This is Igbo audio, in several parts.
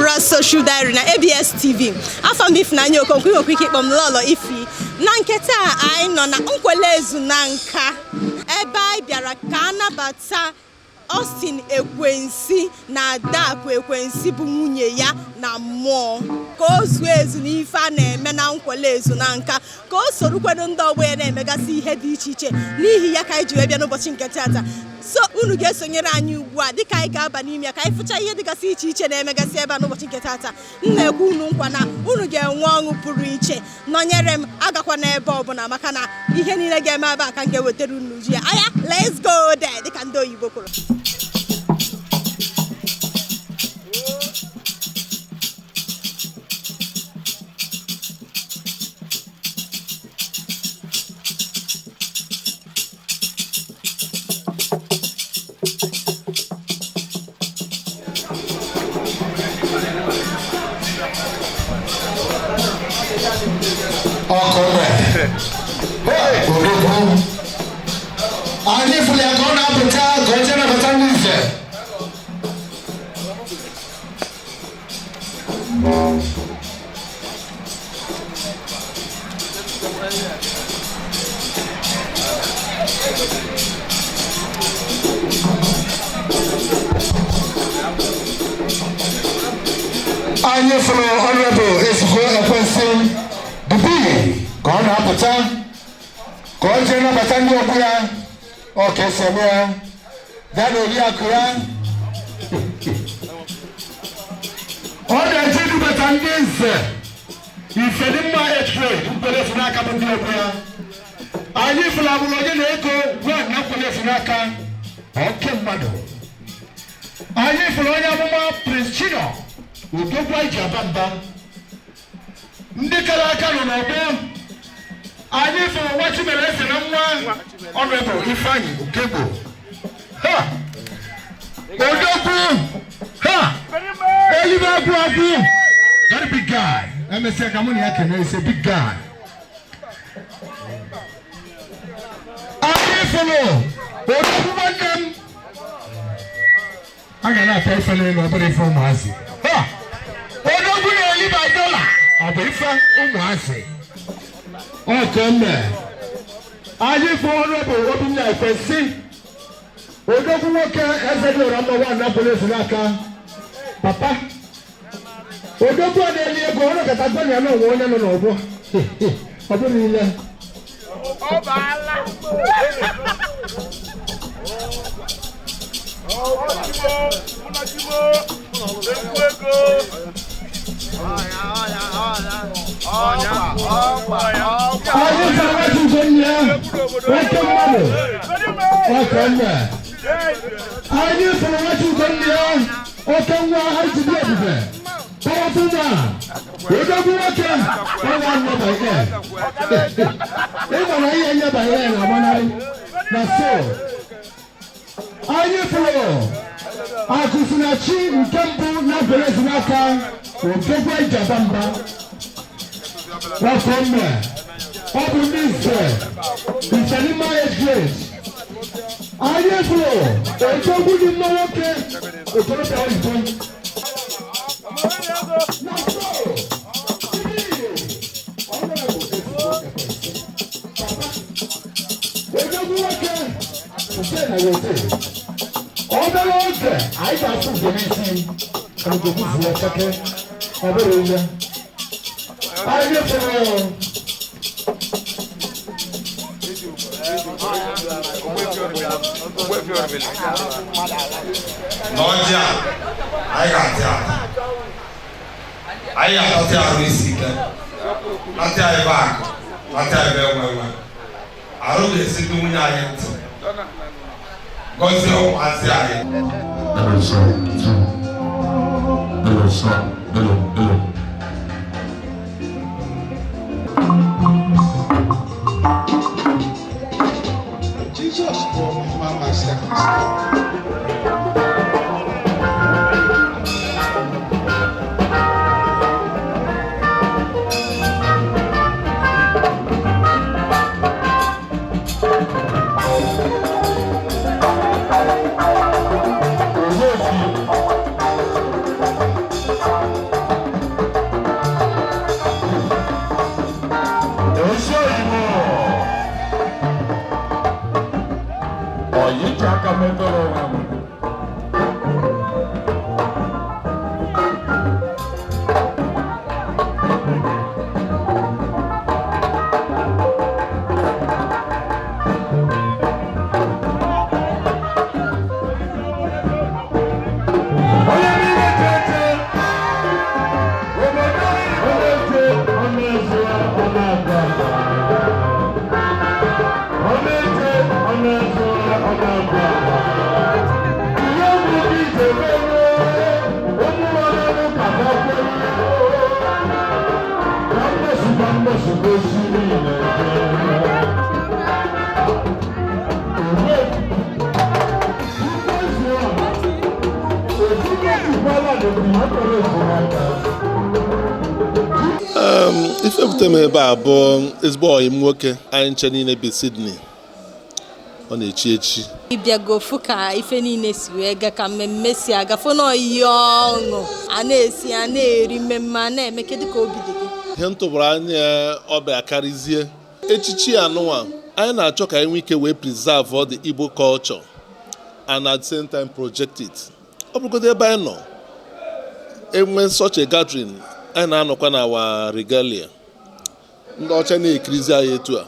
Anambra Social Diary na ABS TV. Afa m Ifunanya Okonkwo, ị nwekwa ike ịkpọ m Lọlọ Ifi. Na nke taa anyị nọ na Nkwelle Ezunaka ebe anyị bịara ka a nabata Austin Ekwensi na Adaku Ekwensi bụ nwunye ya na mmụọ, ka o zuo ezu n'ife a na-eme na Nkwelle Ezunaka, ka o sorokwado ndị ọgbọ ya na-emegasị ihe dị iche iche. N'ihi ya ka anyị ji wee bịa n'ụbọchị nke tata. So unu ga-esonyere anyị ugbu a dịka anyị ga-aba n'ime ya, ka anyị fụcha ihe dịgasị iche iche na-emegasị ebe a n'ụbọchị nke tata. M na-ekwu unu nkwa na unu ga-enwe ọṅụ pụrụ iche. Nọnyere m, agakwa n'ebe ọbụla, maka na ihe niile ga-eme ebe a ka m ga-ewetara unu uju ya. Aya, let's go there, dịka ndị oyibo kwuru. Ọkụ odogwu anyị fụrụ ya ka ọ na-apụta ka ọ jee nabata ndị nze. Anyị fụrụ Honorable Ezugbo Ekwensi Dubi ka ọ na-apụta ka ọ jee nabata ndị ọgbọ ya. Ọ ka esi eme ya ya na oriakụ ya. Ọ na-eje idubata ndị nze Ifedimma age-grade Nkwelle Ezunaka bụ ndị ọgbọ ya. Anyị fụrụ agbụrụ onye na-ego gwa na Nkwelle Ezunaka oke mmadụ. Anyị fụrụ onye amụma Prince Chino Odogwu ji aba mba, ndị kara aka nọ n'ọgbọ. Anyị fụrụ nwa Chimere eze na nwa Honorable Ifeanyi Okegbo ha odogwu ha elibe agwụ agwụ, very big guy. Emesịa ka mụ na ya kene. Is a big guy. Anyị fụrụ odogwu nwanne m a ga na-ata ife n'elu, ọ bụrụ ife ụmụazị ha. Odogwu na-eli by dollar, ọ bụ ife ụmụazị ọkọmme. Anyị fụ Honorable Obinna Ekwensi, odogwu nwoke, eze dị ụra mma nwa Nkwelle Ezunaka, papa odogwu a na-eli ego. Ọ nọkọta gwa ya na onwe onye nọ n'ọgbọ, ọ bụrụ ile. Anyị fụrụ nwata Ugonna ya, nwoke mmadụ ọkọmme. Anyị fụrụ nwata Ugonna ya, oke nwa ITB ebube, powerful man, odogwu nwoke ọnwa nọ by air. Ịma na ihe nye by air na-agbanarị na. So anyị fụrụ akụsinachi nke mbụ na Nkwelle Ezunaka, odogwu ijaba mba ọkọmme. Ọ bụ ndị nze Ifeanyi age grade. Anyị fụrụ odogwu dị mma nwoke okorobịa oyibo. Na so, Honorable Ezugbo Ekwensi, Papa, odogwu nwoke nke na wote obere oge anyị ga-afụ ugo n'isi ka ugogbu zuo cheke, ọ bụrụ ihe anyị fụrụ. N'ọjị a anyị ga-atị ata, anyị ga-atatị arụ isi ike, natị anyị bụ akụ, natị anyị bụ enwe enwe arụ ga-esi ndị nwunye anyị ntị, gọzie ụmụazị anyị. Hello, sir. Two. Hello, sir. Hello, hello. Jizọs bụ ọmụma masị amasị. Ogbuefi Ife bute m ebe a bụ ezigbo ọyị m nwoke anyị nche niile bi Sydney. Ọ na-echi echi. Ịbịago fụ ka ife niile si wee gaa, ka mmemme si aga, fụ na iyi ọṅụ a na-esi a na-eri, mmemme a na-eme, kedu ka obi dị gị? Ihe m tụbara anya ọbịa karịzie echichi anụnwa anyị na-achọ ka anyị nwee ike wee preserve all the Igbo culture and at the same time project it. Ọ bụrụgodị ebe anyị nọ enwe such a gathering, anyị na-anọkwa na our regalia, ndị ọcha na-ekirizi anyị etu a.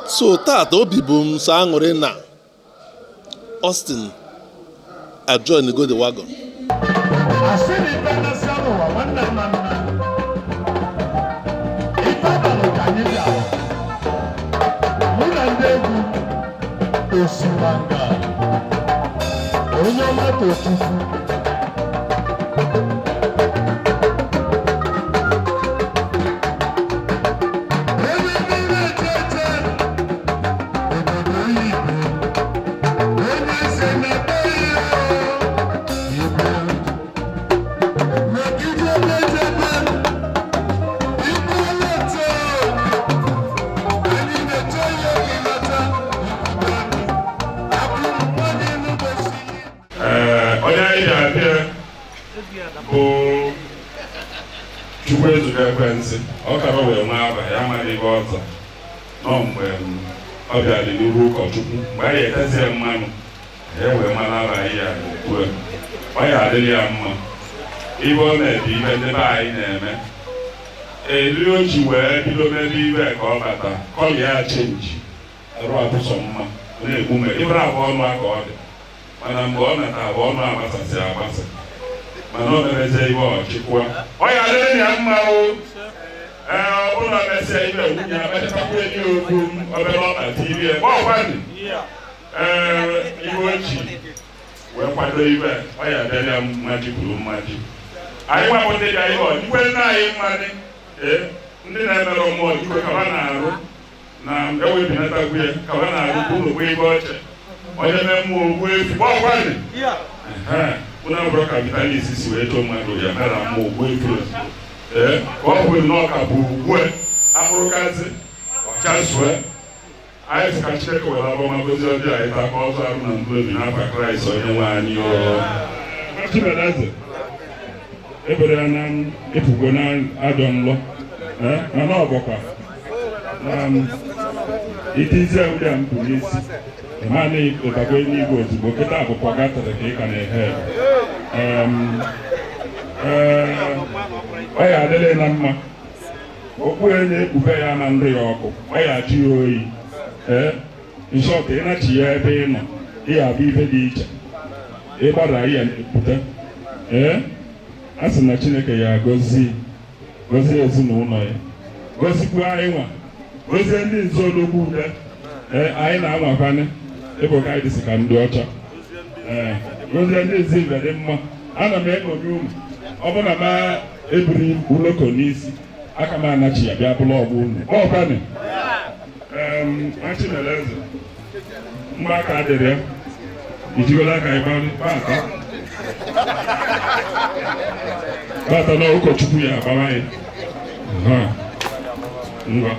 So tata obi bụ m sọ aṅụrị na Austin ajoin go the wagon. Asị na ife na-asị n'ụwa nwanne nna nna ife abalị ka anyị bịara, mụ na ndị egwu Osimanga, onye ọma Tochukwu. Ebe mmiri echeche obodo oyibo, onye eze na-akpọ ya Igbo. Megide echebe Igbo leta, anyị na-eche ya ịlọta akụrụ mmadụ n'ụbọchị. Ee, onye anyị ga-abịa bụ Chukwuezuka Ekwentị. Ọ kara wee nwee aba ya amaghị ebe ọzọ nọ mgbe m, ọ bịara n'ihu ụkọchukwu mgbe anyị etezie mmanụ ya wee mara aba anyị ya ekwu. Ọ ya adịrị ya mma. Ibe ọ na-ebe ibe ndị be anyị na-eme eri o ji wee bido mebe ibe ka ọ bata colour ya change, arụ abụsọ mma, ọ na-egbu me ibere abụ ọnụ a ka ọ dị, mana mgbe ọ nata abụ ọnụ agbasasị agbasa, mana o mebezie ibe ọchịkwa ọ ya adịrị ya mma o. Ee, ọ bụrụ na mesịa ibe nwunye ya mechakwa enyi okwu obere ọkpa tiri ya ọkwanị. Ee, ihe o ji wee kwado ibe ọ ya adịrị ya mmaji kwuru mmaji. Anyị nwabụ ndị bịa ihe ọ igwe nna anyị mmadụ, ee, ndị na-emerụ mmụọ igwe kaba na-arụ na ewebinatakwu ya kaba na-arụ ka ụlọ gbee ibe ọcha onye mee mmụọ ogbu efi ọkwanị. Ụnụ abụrụ ka Vitalis si wee too mmadụ ya mere mmụọ ogbu efi ozugbo. Ee, ka ọ bụ nnọọ ka bụ ugbue akpụrụkazi ọchazue. Anyị sị ka Chineke were abụọma gozie ọbịa anyị taa, ka ọzọ arụ na mkpụrụ obi n'afa Kraịst onye nwe anyị. O Chimeleze ebere ya na ịpụgo na ajọ nlọ. Ee, mana ọ bụkwa na itizie ụdị a mpụ n'isi ịma na ịbago n'igwe ozugbo. Kịta bụkwa gatara ka ị ka na-ehe. Ee, ọ ya adịrị na mma. Okpu enye ekpube ya na ndụ ya ọkụ, ọ ya ajụ ya oyi. Ee, nshọt, ịnachi ya ebe ị nọ, ị ya abụ ife dị iche ịgbada ya na-epute. Ee, a sị na Chineke ya gọzie, gọzie ezinụlọ ya, gọzikwa anyị nwa, gọzie ndị nze ologbu ude. Ee, anyị na-anwakwanye ịbụ ka anyị dịsị ka ndị ọcha. Ee, gọzie ndị nze ibe dị mma. Ana m eṅomi unu. Ọ bụ na m eburu uloko n'isi aka m anachi ya bịa bụrụ ọgbọ unu ọkwanị. Chimeleze, mgbaka adịrị ya ijigola aka ịgba bata bata na ụkọchukwu ya agbawa ya. Aha. Ngwa.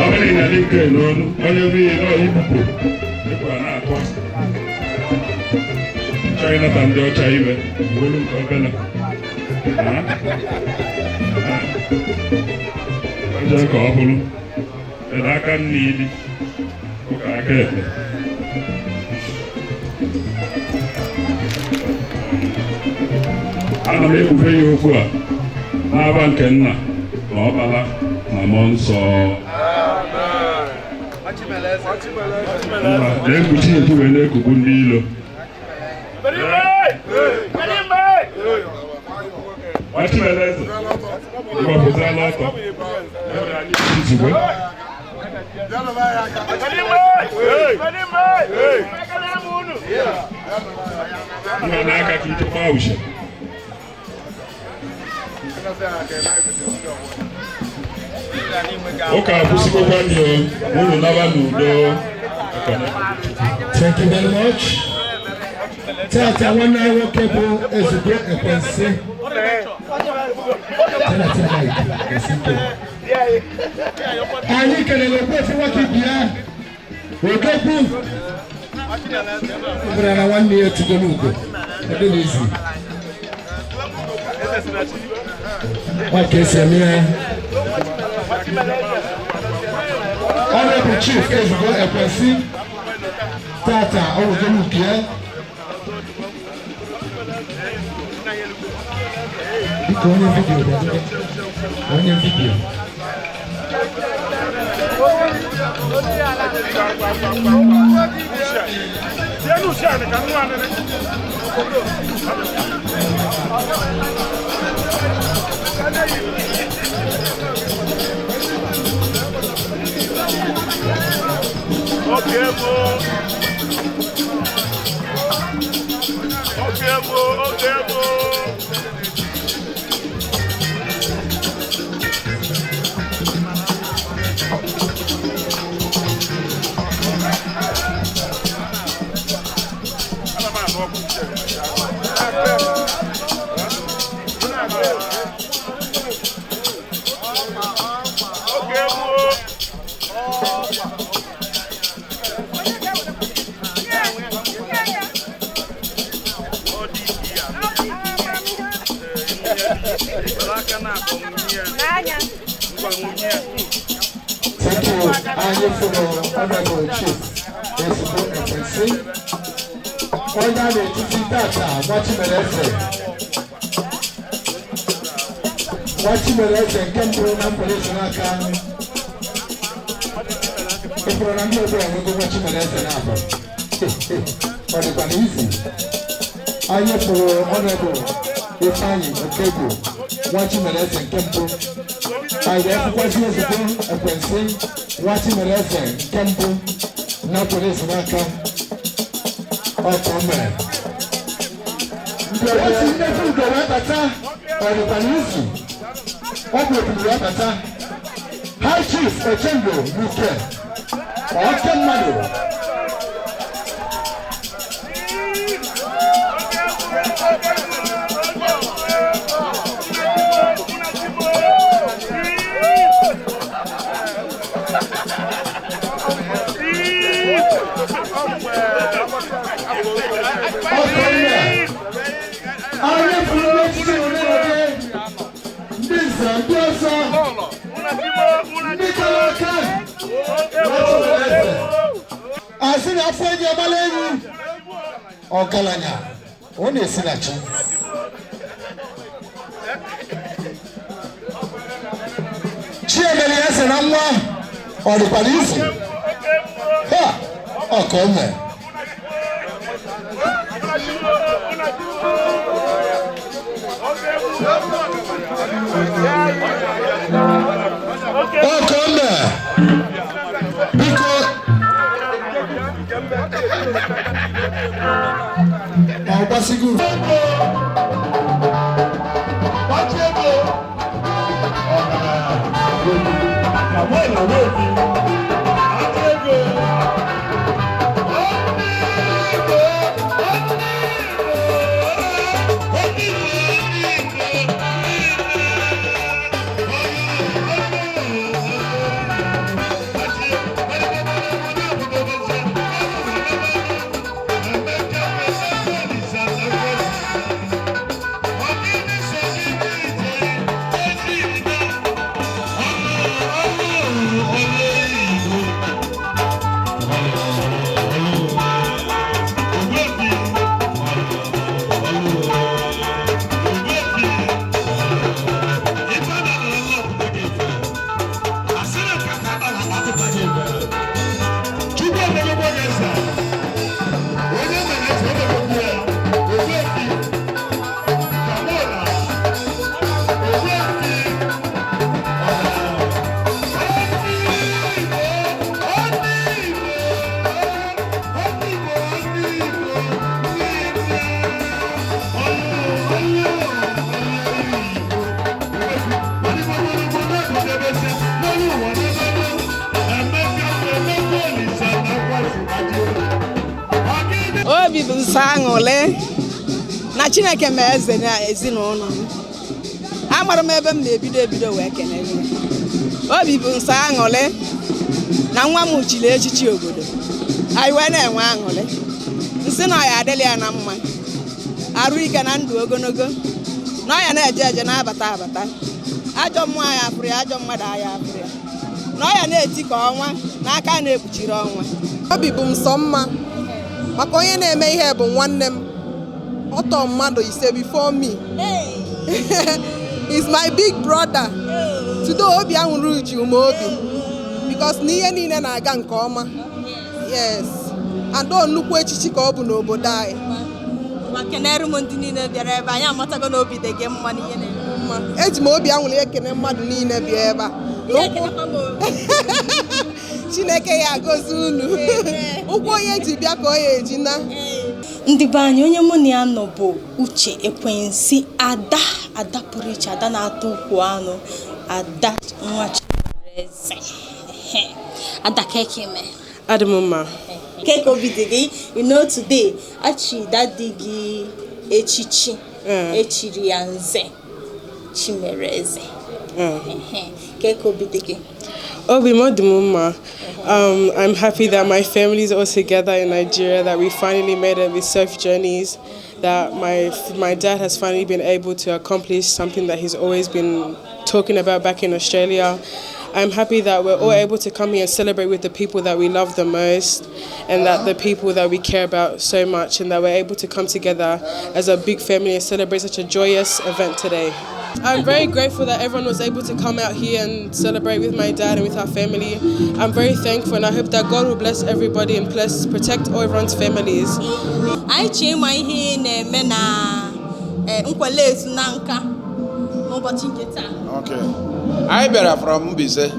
Ọ bụrụ na dị nke n'olu onye bụ ihe n'ọhịa ibupụ ịkwara na-akwa chọọ ịnata ndị ọcha iwe olu nke obele ọjọọ ka ọ bụrụ ele aka nna ili ụka aka ekpe. Ana m ekpufe ya okwu a n'aba nke nna na ọkpara na mmụọ nsọ. Ngwa, na-ekpuchi etu wee na-ekugbu ndị ilo. Nwachimeleze, ngwa, ọtọ izugbe. Ngwa, n'aka ka ichekwa uche. Ụka akwụsịgokwa nyo, unu naba n'udo. Ekene. Thank you very much. Tata nwanne anyị nwoke bụ Ezugbo Ekwensi. Tata Ezugbo. Anyị kelere Ogbuefi nwoke ibe ya. Odogwu. Ọ bụrụ na nwanne ya etugo n'ugo. Ọ dịghị izi. Ọ ka esi eme ya. Honorable Chief Ezugbo Ekwensi. Tata ọwụgo nke ya. Biko, onye video bịa, onye video. Okay, mo. Okay, mo. Okay, mo. Thank you. Anyị fụrụ Honorable Chief Ezugbo Ekwensi. Onye a na-etiti tata, Nwachimereze. Nwachimereze nke mbụ na mkpụrụ n'aka. Ịfụrụ na ndị ọbụla enwego Nwachimereze na-abụ. Ọ dịkwa n'izu. Anyị fụrụ Honorable Ifeanyi Okegwu, Nwachimereze nke mbụ. Anyị ga-efukwasị Ezugbo Ekwensi, Nwachimereze nke mbụ na polisi n'aka. Ọkụ mere. Ndị ọbịa nnekwu ugo wee bata, ọ dịkwa n'izu. Ọ bụ ebulu wee bata. High Chief Ochendo Luke, oke mmadụ. Ọkọ nne. Anyị fụrụ n'echiche ole na ole ndị nze, ndị ọzọ, ndị kara aka. Nwachimereze. Asị na afọ enyi agbala enyi. Ọgaranya, ọ na-esi na chi. Chiemere ya sị na nwa ọ dịkwara izu. Ha! Ọ ka o mee. Ọ ka o mee. Biko, ọ gbasigo. Oh, sọ aṅụrị na Chineke mee eze na ezinụlọ m. Amara m ebe m na-ebido ebido wee kelee ya. Obi bụ nsọ aṅụrị na nwa m chiri echichi obodo. Anyị wee na-enwe aṅụrị. Nsị na ọya adịla ya na mma. Arụ ike na ndụ ogologo. Na ọya na-eje eje na-abata abata. Ajọ mmụọ anyị afụrụ ya, ajọ mmadụ anyị afụrụ ya. Na ọya na-eti ka ọnwa n'aka na-ekpuchiri ọnwa. Obi bụ m sọ mma maka onye na-eme ihe bụ nwanne m. Ọtọ mmadụ ise before me. He's my big brother. Today obi aṅụrị ji m obi because na ihe niile na-aga nke ọma. Yes. And ọ nnukwu echichi ka ọ bụ n'obodo anyị. Ma kenere m ndị niile bịara ebe anyị amatago na obi dị gị mma n'ihe na-eme. Mma. Eji m obi aṅụrị ekene mmadụ niile bịa ebe a. Ihe ekenekwa m o. Chineke ya agọzi unu. Ụkwụ onye ji bịa ka ọ ya eji na. Ndị be anyị, onye mụ na ya nọ bụ Uche Ekwensi, ada ada pụrụ iche, ada na-atọ ukwu anụ, ada nwa Chimereze. Ehe. Ada, keke me? Adị m mma. Keke obi dị gị? You know, today achi daddy gị echichi, echiri ya nze Chimereze. Ehe. Keke obi dị gị? Obi m dị m mma. I'm happy that my family's all together in Nigeria, that we finally made it with safe journeys, that my dad has finally been able to accomplish something that he's always been talking about back in Australia. I'm happy that we're all able to come here and celebrate with the people that we love the most and that the people that we care about so much, and that we're able to come together as a big family and celebrate such a joyous event today. I'm very grateful that everyone was able to come out here and celebrate with my dad and with our family. I'm very thankful, and I hope that God will bless everybody and bless, protect all everyone's families. Anyị chọọ ịma ihe ị na-eme na Nkwele Ezu na Nka n'ụbọchị nke taa. Okay. Anyị bịara from Mbaise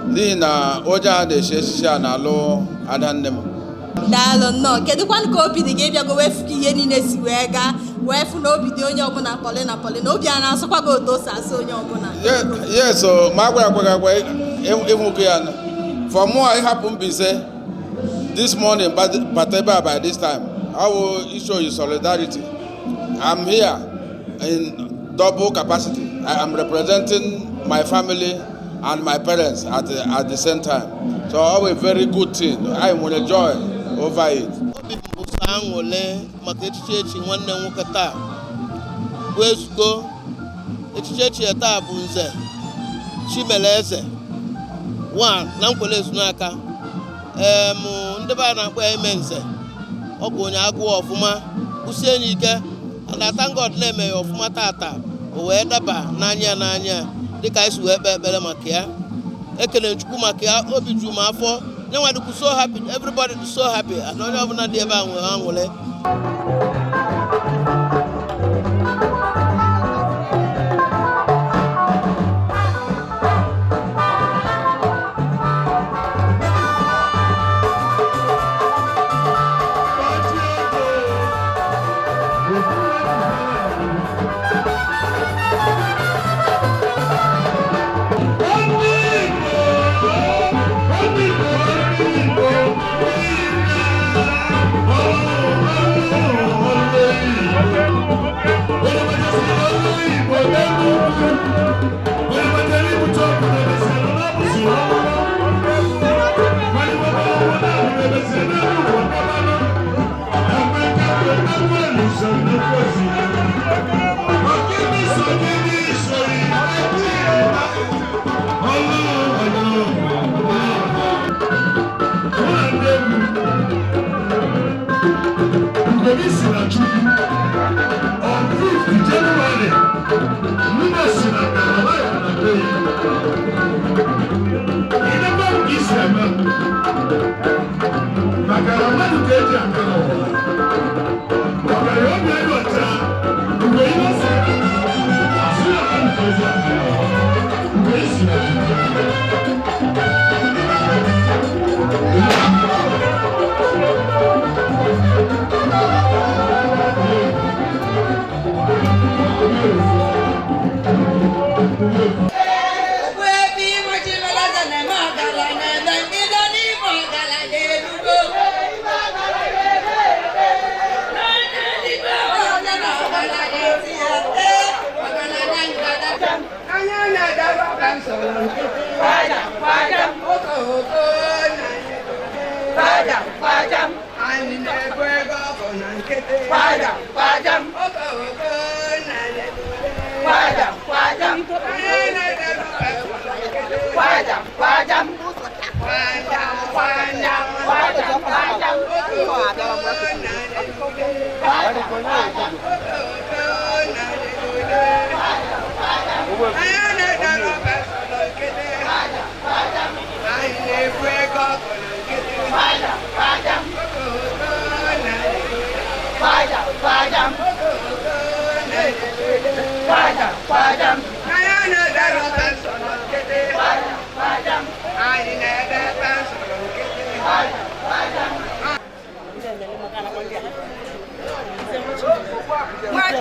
n'ihi na onye a na-echi echichi a na-alụ ada nne m. Daalụ nnọọ. Kedụkwanụ ka obi dị gị ịbịago wee fụ ka ihe niile si wee gaa, wee fụ na obi dị onye ọbụla pọlị na pọlị, na obi a na-asọkwa gị otu o si asọ onye ọbụla? Yes, o ma agwa agwa agwa ịhụgo ya na for mụ ịhapụ Mbaise this morning bata ebe a by this time, I will show you solidarity. I'm here in double capacity. I am representing my family and my parents at the same time. So all a very good thing. I nwere joy over it. Obi m bụ sọ aṅụrị maka echichi echi nwanne m nwoke taa bụ Ezugo. Echichi echi ya taa bụ nze Chimeleze one na Nkwele Ezunaka. Em ndị be anyị na-akpọ ya ime nze. Ọ bụ onye agụụ ọfụma kwụsie ya ike, and I thank God na-eme ya ọfụma tata, o wee daba n'anya ya n'anya dịka anyị si wee kpee ekpere maka ya. Ekele Chukwu maka ya. Obi juru m afọ nyenwa, dịkwu so happy, everybody dị so happy, and onye ọbụla dị ebe a nwere aṅụrị. On 5th January, Nuna si na Carolina na be Inebe m ka isi eme maka na mmadụ ka eji aga n'ụwa ọkara obi anyị ọcha mgbe ihe si asị ya ka nke ezi aga mgbe isi na Chukwu.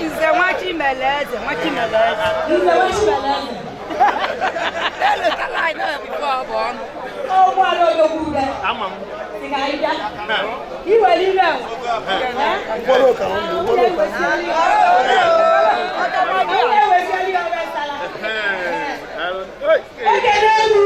Nze Nwachimeleze, Nwachimeleze. Nze Nwachimeleze. Elotala anyị na before ọ bụ ọnụ. Ụgbọala odogwu ube. Ama m. Sị ka anyị bịa. Iwere iwe enwe. Mkpụrụ ụka m, mkpụrụ ụka. Onye ewesiela ihe ọbịa sala. Ekele uru.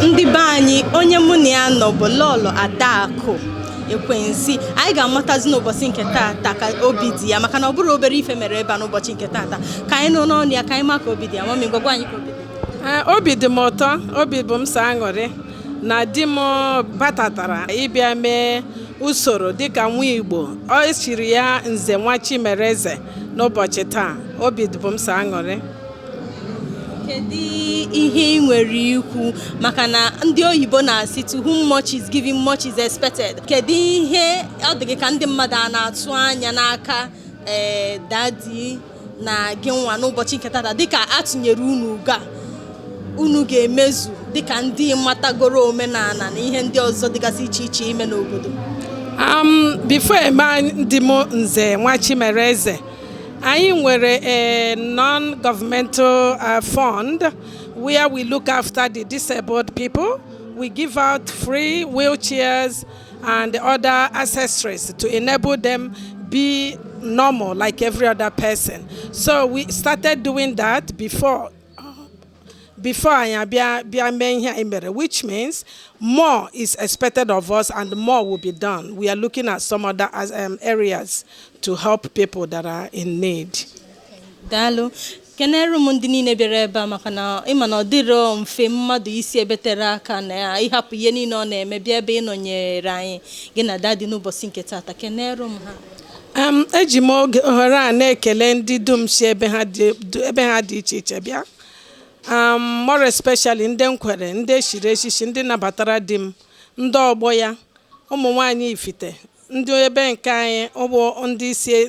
Ndị be anyị, onye mụ na ya nọ bụ Lọlọ Adakụ Ekwensi. Anyị ga-amatazi n'ụbọchị nke taata ka obi dị ya, maka na ọ bụrụ obere ife mere ebe a n'ụbọchị nke taata. Ka anyị nụ n'ọnụ ya, ka anyị ma ka obi dị ya. Mummy, gwagwa anyị ka obi dị. Obi dị m ụtọ, obi bụ m sọ aṅụrị na di m batatara ịbịa mee usoro dịka nwa Igbo. O chiri ya Nze Nwachimereze n'ụbọchị taa. Obi bụ m sọ aṅụrị. Kedu ihe ị nwere ikwu, maka na ndị oyibo na-asị, "To whom much is given, much is expected"? Kedu ihe ọ dị gị ka ndị mmadụ a na-atụ anya n'aka ee daddy na gị nwa n'ụbọchị nke tata, dịka atụnyere unu ugo a unu ga-emezu dịka ndị matagoro omenala na ihe ndị ọzọ dịgasị iche iche ime n'obodo? Before eme ndị m Nze Nwachimereze, anyị nwere a non-governmental fund where we look after the disabled people. We give out free wheelchairs and other accessories to enable them be normal like every other person. So we started doing that before anyị abịa bịa mee ihe anyị mere, which means more is expected of us and more will be done. We are looking at some other areas to help people that are in need. Daalụ. Kenere m ndị niile bịara ebe a, maka na ịma na ọ dịrọ mfe mmadụ isi ebe tere aka na ịhapụ ihe niile ọ na-eme bịa ebe ịnọnyere anyị, gị na daddy, n'ụbọchị nke taata. Kenere m ha. Eji m oge ohere a na-ekele ndị dum si ebe ha dị iche iche bịa, more especially ndị nkwere, ndị eshiri echichi, ndị nabatara di m, ndị ọgbọ ya. Ụmụ nwanyị Ifite, ndị ebe nke anyị ụgbọ,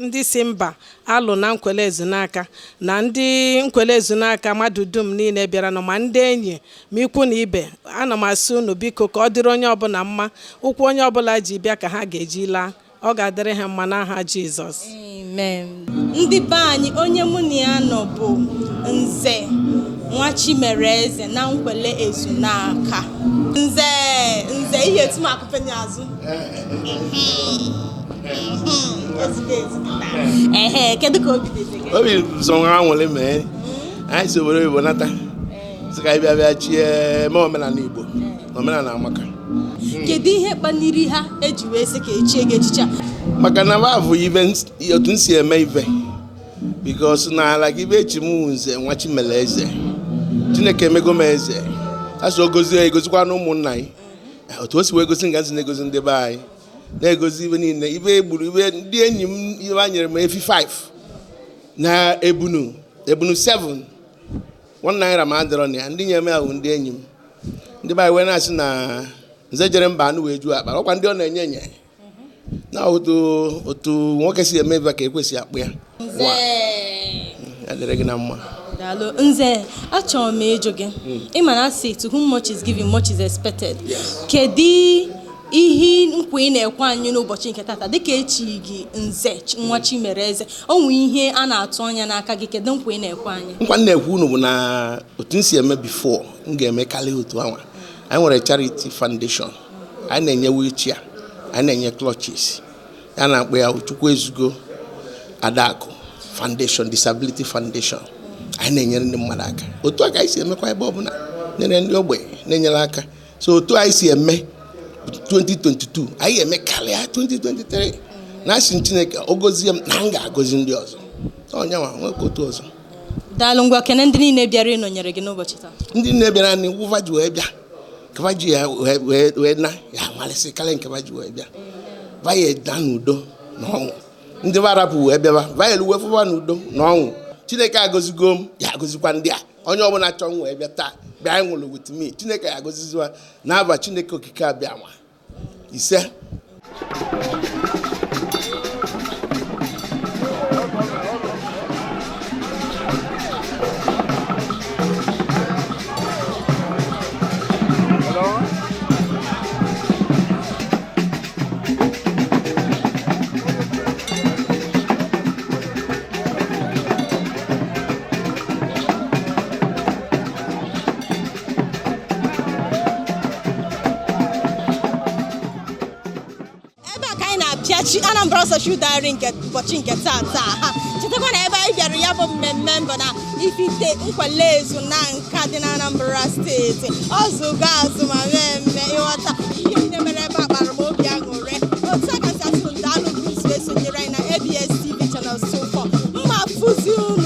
ndị si mba alụ na Nkwele Ezunaka na ndị Nkwele Ezunaka, mmadụ dum niile bịara nọ, ma ndị enyi ma ikwu na ibe, ana m asị unu, biko, ka ọ dịrị onye ọbụla mma. Ụkwụ onye ọbụla ji bịa ka ha ga-eji laa. Ọ ga-adịrị ha mma n'aha Jizọs. Amen. Ndị be anyị, onye mụ na ya nọ bụ Nze Nwachimereze na Nkwele Ezunaka. Nze, Nze, ihe etu m akụpenye azụ ezigbo ezigbo. Ehe, kedu ka obi dị gị? Obi sọ nwa anwụrị. Mee anyị si obodo oyibo nata, sị ka anyị bịa bịa chie, mee omenala Igbo na omenala amaka. Kedu ihe kpaliri ha eji wee sị ka echie gị echichi a? Maka na bụ ibe otu m si eme ibe, because na ala gị ibe echi m Nze Nwachimele eze. Chineke emego m eze, a sị o gozie, egozikwa na ụmụnna anyị otu o si wee gosi nga nsi na-egozi ndị be anyị, na-egozi ibe niile, ibe egburu ibe ndị enyi m, ibe a nyere m efi 5 na ebunu ebunu 7, ₦1 ma adịrọ na ya. Ndị nyere m ya bụ ndị enyi m, ndị be anyị wee na-asị na nze jere mba anụ wee juo akpa ọkwa ndị ọ na-enye enye na otu otu nwoke si eme ibe ka ekwesị akpụ ya. Nze. Ya dịrị gị na mma. Daalụ, Nze. Achọrọ m ịjụ gị, ị ma na asị, to whom much is given, much is expected. Kedu ihe nkwa ị na-ekwe anyị n'ụbọchị nke tata, dịka echi gị Nze Nwachimereze? O nwee ihe a na-atụ anya n'aka gị. Kedu nkwa ị na-ekwe anyị? Nkwa m na-ekwu unu bụ na otu m si eme before, m ga-emekarị otu anwa. Anyị nwere charity foundation, anyị na-enye wheelchair, anyị na-enye crutches. Ya na-akpọ ya Chukwu Ezugo Adakụ Foundation, Disability Foundation. Anyị na-enyere ndị mmadụ aka otu a ka anyị si emekwa ebe ọbụla, nyere ndị ogbenye, na-enyere aka. So otu anyị si eme 2022, anyị ga-eme karịa 2023. Na asị m Chineke o gozie m na m ga-agọzi ndị ọzọ. Onyenwa nwekwa otu ọzọ. Daalụ. Ngwa, kene ndị niile bịara ịnọnyere gị n'ụbọchị taa. Ndị nne bịara na wụva ji wee bịa, nkeba ji ya wee na ya amalịsị karịa nkeba ji wee bịa, vaya da n'udo na ọṅụ. Ndị varapụ wee bịaba, vaya eluwe fụba n'udo na ọṅụ. Chineke agọzigo m, ya agọzikwa ndị a. Onye ọbụla chọọ m wee bịa taa, bịa nwụrụ with me, Chineke ya agọziziwa n'aba Chineke okike abịa nwa ise. Ebe a ka anyị na-apịachi Anambra Social Diary nke ụbọchị nke taa taa. Ha chetakwa na ebe anyị bịara ya bụ mmemme mbụ na Ifite Nkwele-Ezu na Nka dị na Anambra Steeti. Ọzụgo azụ ma mee mme ịghọta ihe niile mere ebe a kpara m obi aṅụrị. Otu a kasị asị unu daalụ bụ izu esonyere anyị na ABS TV Channel 24. Mma fụzi unu.